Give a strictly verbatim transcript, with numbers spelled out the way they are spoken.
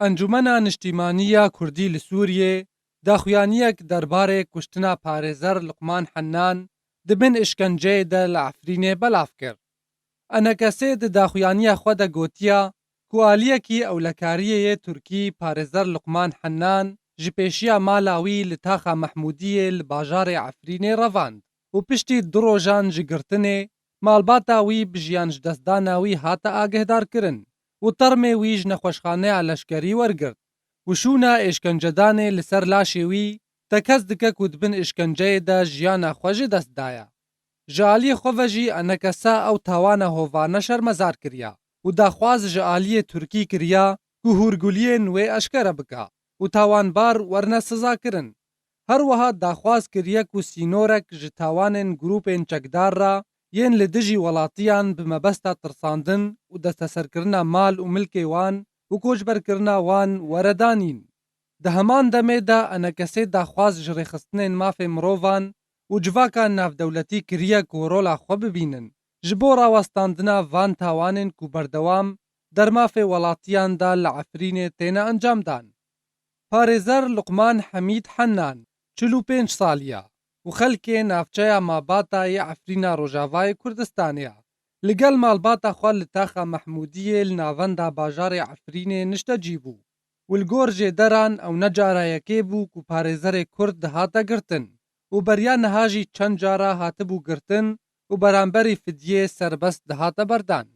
Encûmena Niştîmanî ya Kurdî li Sûriyê daxuyaniyek derbarê kuştina parêzer Luqman Hennan di bin îşkenceyê de li Efrînê belav kir. Enekesê di daxuyaniya xwe de gotiya ku aliyekî ewlekariyê yê Tirkî parêzer Luqman Hennan ji pêşiya mala wî li taxa Mehmûdiyê li bajarê Efrînê revand û piştî du rojan ji girtinê, malbata wî bi jiyan ji destdana wî hate agihdarkirin û termê wî ji nexweşxaneya leşkerî wergirt û şûna êşkencedanê li ser laşê wî tekez dike ku di bin êşkenceyê de jiyana xwe ji dest daye. Ji aliyê xwe ve jî enekesa ew tawana hovane şermezar kiriya û daxwaz ji aliyê Tirkî kiriya ku hûrguliyên wê eşkere bike û tawanbar werne sizakirin. Her wiha daxwaz kiriye ku sînorek ji tawanên grûpên çekdar re yên li dijî welatiyan bi mebesta tirsandin û desteserkirina mal û milkê wan û koçberkirina wan were danîn. Di heman demê de enekesê daxwaz ji rêxistinên mafê mirovan û civaka navdewletî kiriye ku rola xwe bibînin ji bo rawestandina van tawanên ku berdewam der mafê welatiyan de li Efrînê têne encamdan. Parêzer Luqman Hemîd Hennan çil û pênc salî ye û xelkê navçeya Mabata yê Efrîna Rojavayê Kurdistanê ye. Li gel malbata xwe li taxa Mehmûdiyê li navenda bajarê Efrînê niştecî bû û li gor jêderan ew ne cara yekê bû ku parêzerê Kurd dihate girtin û beriya niha jî çend cara hatibû girtin û beramberî fidyê serbest dihate berdan.